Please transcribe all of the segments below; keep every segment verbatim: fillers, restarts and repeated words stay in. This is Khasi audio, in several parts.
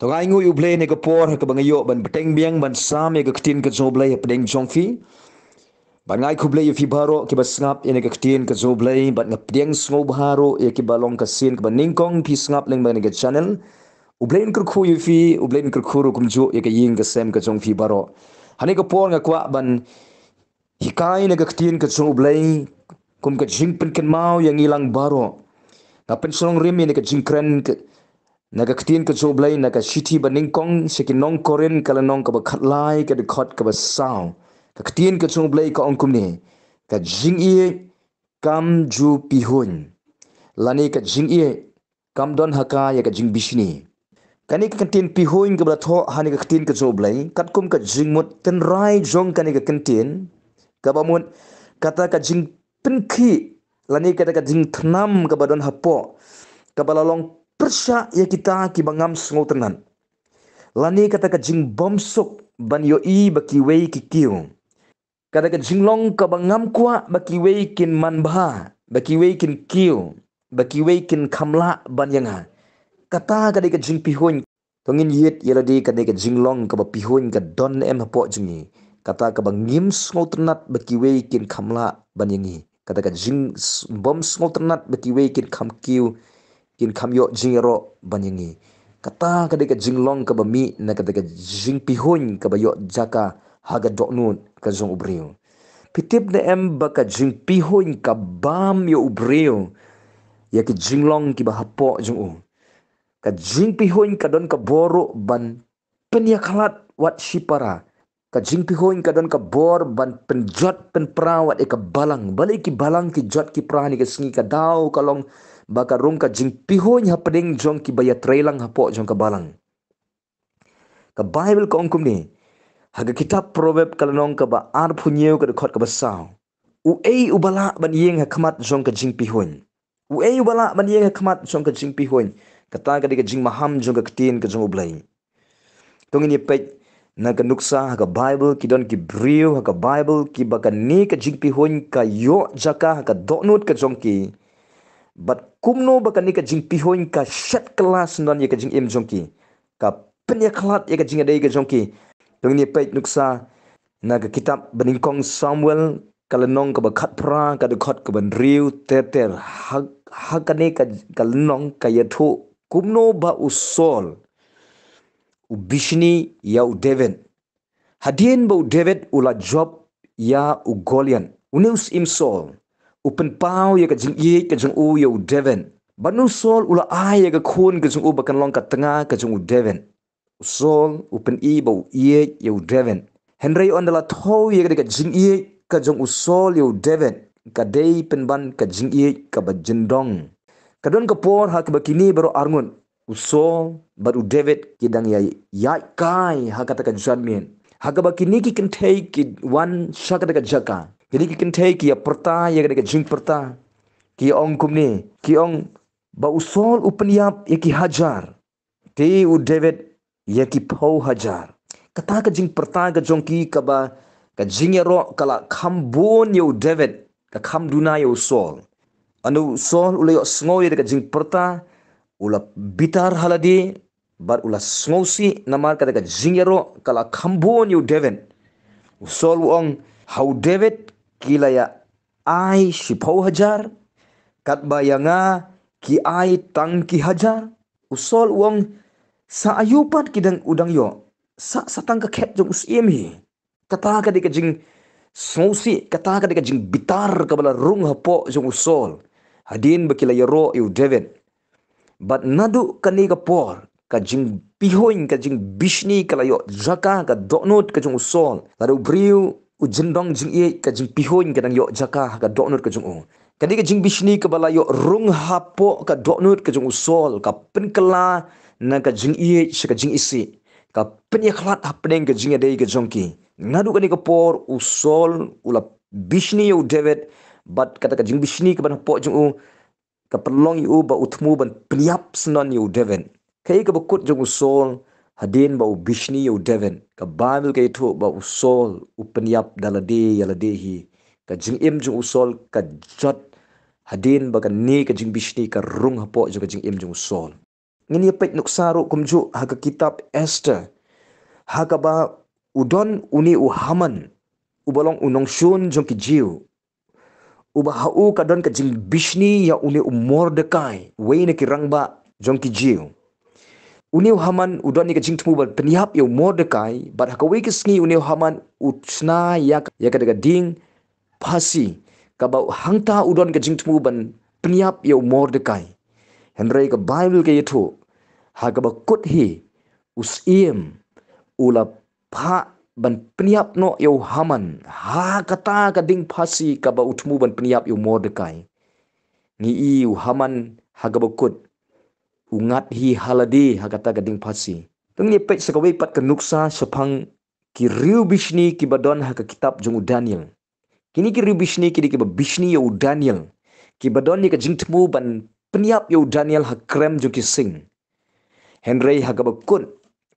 To nga ainguh ïa U Blei ha kane ka por ha kaba nga ïoh ban bteng biang ban sam ïa ka ktien ka jong U Blei hapdeng jong phi. Bad nga ai khublei ïa phi baroh kiba sngap ïa kane ka ktien ka jong U Blei, bad nga pdiang sngew baroh ïa kiba long ka sien kaba nyngkong phi sngap lyngba kane ka channel. U Blei un kyrkhu ïa phi, U Blei un kyrkhu ruh kumjuh ïa ka ïing ka sem ka jong phi baroh. Ha kane ka por nga kwah ban hikai na ka ktien ka jong U Blei kum ka jingpynkynmaw ïa ngi lang baroh. Nga pynshlur rim ïa kane ka jingkren ka, na ka ktien ka jong U Blei na ka shithi ba nyngkong sha ki nong Korinth ka lynnong kaba khatlai ka dkhot kaba saw. Ka ktien ka jong U Blei ka ong kumne: Ka jingïeit kam ju pihuiñ, lane ka jingïeit kam don ha ka ïa ka jingbishni. Kane ka ktien pihuiñ kaba la thoh ha kane ka ktien ka jong U Blei, katkum ka jingmut tynrai jong kane ka ktien, kaba mut kata ka jingpynkhih, lane kata ka jingthnam kaba don hapoh, kaba la long pyrshah ïa kita kiba ngam sngewtynnat, lane kata ka jingbymsuk ban ïohi ba kiwei ki kiew. Kata ka jinglong kaba ngam kwah ba kiwei kin manbha, ba kiwei kin kiew, ba kiwei kin kham lah ban ïa nga. Kata ka dei ka jingpihuiñ. To ngin ïit ïa lade, ka dei ka jinglong kaba pihuiñ ka don em hapoh jong ngi. Kata kaba ngim sngewtynnat ba kiwei kin kham lah ban ïa ngi. Kata ka jing s-, bym sngewtynnat ba kiwei kin kham kiew, kin kham ïoh jingïaroh ban ïa ngi. Kata ka dei ka jinglong kaba mih na kata ka jingpihuiñ kaba ïoh jaka ha ka dohnud ka jong u briew. Phi tip ne em ba ka jingpihuiñ ka bam ïa u briew ïa ki jinglong kiba hapoh jong u. Ka jingpihuiñ ka don ka bor ruh ban pynïakhlad wat shipara. Ka jingpihuiñ ka don ka bor ban pynjot pynpra wat ïa ka balang. Balei ki balang ki jot ki pra ha kane ka sngi? Ka daw ka long ba ka rung ka jingpihuiñ hapdeng jong kiba ïatreilang hapoh jong ka balang. Ka Baibl ka ong kumne ha ka kitab Proverb ka lynnong kaba arphew hynñiew ka dkhot kaba saw: Uei uba lah ban ïeng ha khmat jong ka jingpihuiñ? Uei uba lah ban ïeng ha khmat jong ka jingpihuiñ? Kata ka dei ka jingmaham jong ka ktien ka jong U Blei. To ngin ïa peit na ka nuksa ha ka Baibl, ki don ki briew ha ka Baibl kiba kane ka jingpihuiñ ka ïoh jaka ha ka dohnud ka jong ki. Bad kumno ba kane ka jingpihuiñ ka shet kylla syndon ïa ka jingim jong ki, ka pynïakhlad ïa ka jingïadei ka jong ki. To ngin ïa peit nuksa na ka kitab ba nyngkong Samuel ka lynnong kaba khatphra ka dkhot kaba hynriew ter ter. Ha, ha kane ka, ka lynnong ka ïathuh kumno ba u Saul u bishni ïa u David. Hadien ba u David u la jop ïa u Goliath, une u syiem Saul u pynpaw ïa ka jingïeit ka jong u ïa u David. Bad une u Saul u la ai ïa ka khun ka jong u ba kan long ka tnga ka jong u David. U Saul u pyni ba u ïeit ïa u David. Hynrei ynda la thew ïa ka jingïeit ka jong u Saul ïa u David, ka dei pynban ka jingïeit kaba jyndong. Ka don ka por ha kaba kine baroh arngut, u Saul bad u David, ki dang ïa ïaid kai ha kata ka janmiet, ha kaba kine ki kynthei ki wan sha kata ka jaka. Kine ki kynthei ki ïa pyrta ïa kata ka jingpyrta, ki ong kumne, ki ong ba u Saul u pynïap ïa ki hajar, te u David ïa ki phew hajar. Kata ka jingpyrta ka jong ki kaba ka jingïaroh ka la kham bun ïa u David, ka kham duna ïa u Saul. Ynda u Saul u la ïohsngew ïa ka jingpyrta, u la bitar ha lade, bad u la sngewsih namar kata ka jingïaroh ka la kham bun ïa u David. U Saul u ong ha u David, ki la ïa ai shiphew hajar, katba ïa nga ki ai tang ki hajar. U Saul u ong, sa aïu pat ki dang, u dang ïoh? Sa, sa tang ka khet jong u syiem hi. Kata ka dei ka jingsngewsih, kata ka dei ka jingbitar kaba la rung hapoh jong u Saul hadien ba ki la ïaroh ïa u David. Bad naduh kane ka por, ka jingpihuiñ, ka jingbishni ka la ïoh jaka ha ka dohnud ka jong u Saul. Lada u briew u jyndong jingïeit, ka jingpihuiñ ka dang ïoh jaka ha ka dohnud ka jong u. Ka dei ka jingbishni kaba la ïoh rung hapoh ka dohnud ka jong u Saul, ka pynkylla na ka jingïeit sha ka jingisih, ka pynïakhlad hapdeng ka jingïadei ka jong ki. Naduh kane ka por u Saul u la bishni ïa u David, bad kata ka jingbishni kaba na hapoh jong u ka pynlong ïa u ba u thmu ban pynïap syndon ïa u David. Kaei kaba kut jong u Saul hadien ba u bishni ïa u David? Ka Baibl ka ïathuh ba u Saul u pynïap da lade ïa lade hi. Ka jingim jong u Saul ka jot hadien ba kane ka jingbishni ka rung hapoh jong ka jingim jong u Saul. Ngin ïa peit nuksa ruh kumjuh ha ka kitab Esther, ha kaba u don une u Haman, uba long u nongshun jong ki Jiw, uba ha u ka don ka jingbishni ïa une u Mordekai, uwei na ki rangbah jong ki Jiw. Une u Haman u don ïa ka jingthmu ban pynïap ïa u Mordekai, bad ha kawei ka sngi une u Haman u shna ïa ka, ïa ka da ka dieng phasi, kaba hangta u don ka jingthmu ban pynïap ïa u Mordekai. Hynrei ka Baibl ka ïathuh, ha kaba kut hi, u syiem u la phah ban pynïap noh ïa u Haman ha kata ka dieng phasi kaba u thmu ban pynïap ïa u Mordekai. Ngi i u Haman ha kaba kut u ngat hi ha lade ha kata ka dieng phasi. To ngin ïa peit sa kawei pat ka nuksa shaphang ki riew bishni kiba don ha ka kitab jong u Daniel. Kine ki riew bishni, kine kiba bishni ïa u Daniel, kiba don ïa ka jingthmu ban pynïap ïa u Daniel ha krem jong ki sing. Hynrei ha kaba kut,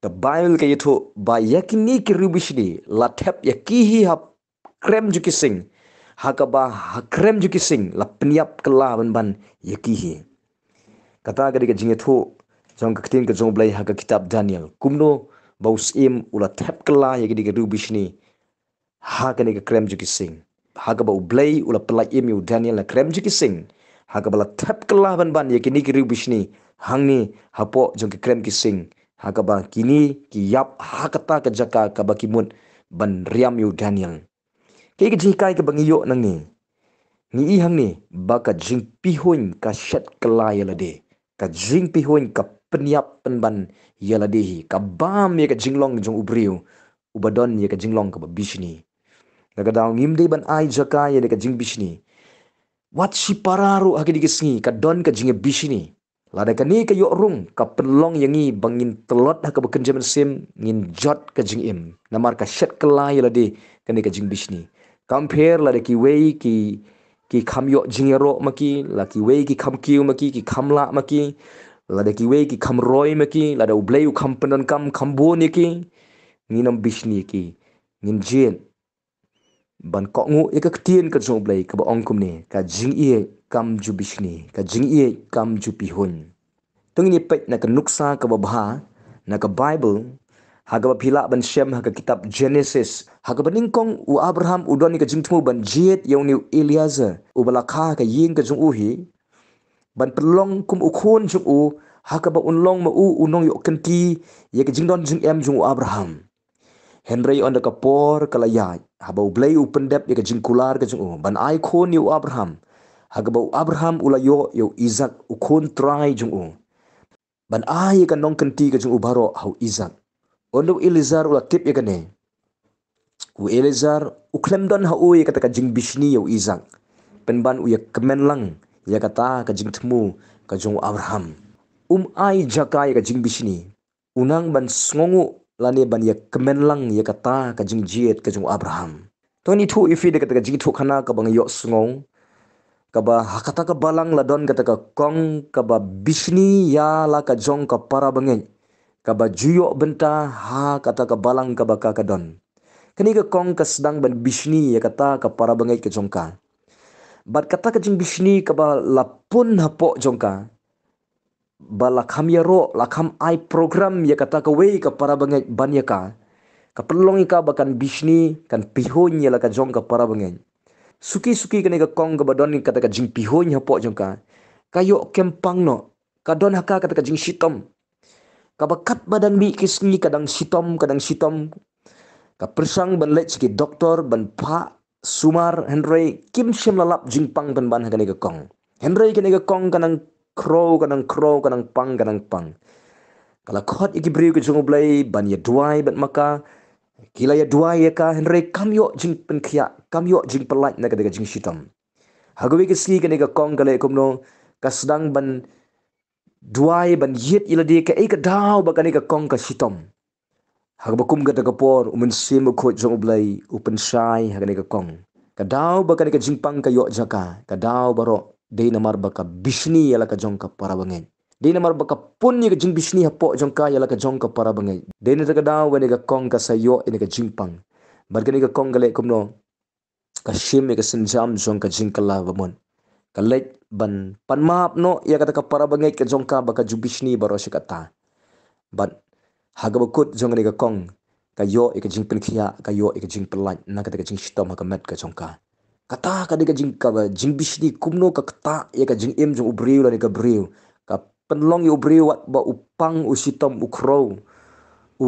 ka Baibl ka ïathuh ba ïa kine ki riew bishni la thep ïa ki hi ha krem jong ki sing, ha kaba ha krem jong ki sing la pynïap kylla ban ban ïa ki hi. Kata ka dei ka jingïathuh jong ka ktien ka jong u Blei ha ka kitab Daniel, kumno ba u syiem u la thep kylla ïa kine ki riew bishni ha kane ka krem jong ki sing. Ha kaba u Blei u la pynlait im ïa u Daniel na krem jong ki sing, ha kaba la thep kylla ban ban ïa kine ki riew bishni hangne hapoh jong ki krem ki sing, ha kaba kine ki ïap ha kata ka jaka kaba ki mut ban riam ïa u Daniel. Kaei ka jinghikai kaba ngi ïoh nangne? Ngi i hangne ba ka jingpihuiñ ka shet kylla ïa lade, ka jingpihuiñ ka pynïap pynban ïa lade hi, ka bam ïa ka jinglong jong u briew uba don ïa ka jinglong kaba bishni. Kata ka daw ngim dei ban ai jaka ïa ka jingbishni. Wat shipara ruh ha kine ki sngi ka don ka jingbishni. Lada kane ka ïoh rung, ka pynlong ïa ngi ba ngin tlot ha kaba kynja mynsiem, ngin jot ka jingim. Namar ka shet kylla ïa lade kane ka jingbishni. Kam pher lada kiwei ki, ki kham ïoh jingïaroh ma ki, la kiwei ki kham kiew ma ki, ki kham lah ma ki, lada kiwei ki kham roi ma ki, lada u Blei u kham pyndonkam kham bun ïa ki, ngin ym bishni ïa ki, ngin jied ban kohnguh ïa ka ktien ka jong u Blei kaba ong kumne, ka jingïeit kam ju bishni, ka jingïeit kam ju pihuiñ. To ngin ïa peit na ka nuksa kaba bha na ka Baibl, ha kaba phi lah ban shem ha ka kitab Genesis, ha kaba nyngkong u Abraham u don ïa ka jingthmu ban jied ïa une u Eliezer uba la kha ha ka ïing ka jong u hi, ban pynlong kum u khun jong u, ha kaba un long ma u u nongïoh kynti ïa ka jingdon jingem jong u Abraham. Hynrei ynda ka por ka la ïaid, haba u Blei u pyndep ïa ka jingkular ka jong u ban ai khun ïa u Abraham, ha kaba u Abraham u la ïoh ïa u Isak u khun trai jong u, ban ai ïa ka nongkynti ka jong u baroh ha u Isak. Ynda u Eliezer u la tip ïa kane, u Eliezer u khlem don ha u ïa kata ka jingbishni ïa u Isak, pynban u ïa kmen lang ïa kata ka jingthmu ka jong u Abraham. Um ai jaka ïa ka jingbishni, u nang ban sngewnguh lane ban ïa kmen lang ïa kata ka jingjied ka jong u Abraham. To ngin ïathuh ïa phi da kata ka jingïathuhkhana kaba nga ïohsngew, kaba ha kata ka balang la don kata ka kong kaba bishni ïa la ka jong ka para bangeit kaba ju ïoh bynta ha kata ka balang kaba ka ka don. Kane ka kong ka sdang ban bishni ïa kata ka para bangeit ka jong ka. Bad kata ka jingbishni kaba la pun hapoh jong ka, ba la kham ïaroh, la kham ai program ïa kata kawei ka para bangeit ban ïa ka, ka pynlong ïa ka ba kan bishni, kan pihuiñ ïa la ka jong ka para bangeit. Suki suki kane ka kong kaba don kata ka jingpihuiñ hapoh jong ka, ka ïoh kempang noh, ka don ha ka kata ka jingshitom. Kaba katba dang mih ki sngi ka dang shitom, ka dang shitom. Ka pyrshang ban leit sha ki doktor ban phah sumar, hynrei kim shym la lap jingpang pynban ha kane ka kong. Hynrei kane ka kong ka nang khrew, ka nang khrew, ka nang pang, ka nang pang. Ka la khot ïa ki briew ka jong u Blei ban ïa duwai bad ma ka. Ki la ïa duwai ïa ka, hynrei kam ïoh jingpynkhiah, kam ïoh jingpyllait na kata ka jingshitom. Ha kawei ka sngi kane ka kong ka leh kumno, ka sdang ban duwai ban ïit ïa lade kaei ka daw ba kane ka kong ka shitom. Ha kaba kum kata ka por u Mynsiem Bakhuid jong u Blei u pynshai ha kane ka kong. Ka daw ba kane ka jingpang ka ïoh jaka, ka daw baroh dei namar ba ka bishni ïa la ka jong ka para bangeit. Dei namar ba ka pun ïa ka jingbishni hapoh jong ka ïa la ka jong ka para bangeit. Dei na kata ka daw ba kane ka kong ka sa ïoh ïa ka jingpang. Bad kane ka kong ka leh kumno, ka shim ïa ka sienjam jong ka jingkylla ba mut. ka leit ban pan map noh ïa kata ka para bangeit ka jong ka ba ka ju bishni baroh shi katta. Bad ha kaba kut jong kane ka kong, ka ïoh ïa ka jingpynkhiah, ka ïoh ïa ka jingpyllait na kata ka jingshitom ha ka met ka jong ka. Kata ka dei ka jing, ka jingbishni kumno ka ktah ïa ka jingim jong u briew lane ka briew. Ka pynlong ïa u briew wat ba u pang, u shitom, u khrew, u,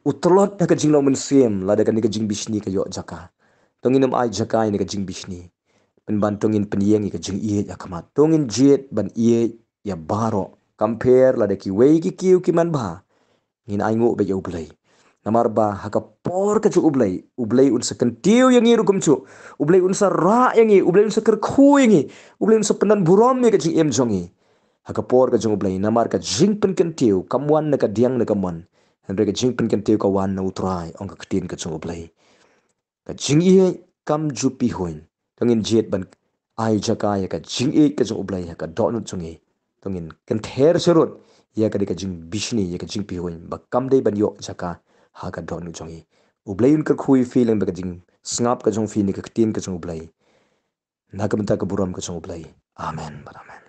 u tlot ha ka jinglong mynsiem lada kane ka jingbishni ka ïoh jaka. To ngin ym ai jaka ïa kane ka jingbishni. Pynban to ngin pynïeng ïa ka jingïeit ha khmat. To ngin jied ban ïeit ïa baroh. Kam pher lada kiwei ki kiew ki man bha, ngin ainguh beit ïa u Blei. Namar ba ha ka por ka jong u Blei, u Blei un sa kyntiew ïa ngi ruh kumjuh. U Blei un sa rah ïa ngi, u Blei un sa kyrkhu ïa ngi, u Blei un sa pyndon burom ïa ka jingim jong ngi. Ha ka por ka jong u Blei, namar ka jingpynkyntiew kam wan na ka diang na ka mon, hynrei ka jingpynkyntiew ka wan na u Trai, ong ka ktien ka jong u Blei. Ka jingïeit kam ju pihuiñ. To ngin jied ban ai jaka ïa ka jingïeit ka jong u Blei ha ka dohnud jong ngi. To ngin kynther sharud ïa ka dei ka jingbishni, ïa ka jingpihuiñ ba kam dei ban ïoh jaka ha ka dohnud jong ngi. U Blei un kyrkhu ïa phi lyngba ka jingsngap ka jong phi na ka ktien ka jong u Blei. Na ka bynta ka burom ka jong u Blei. Amen bad amen.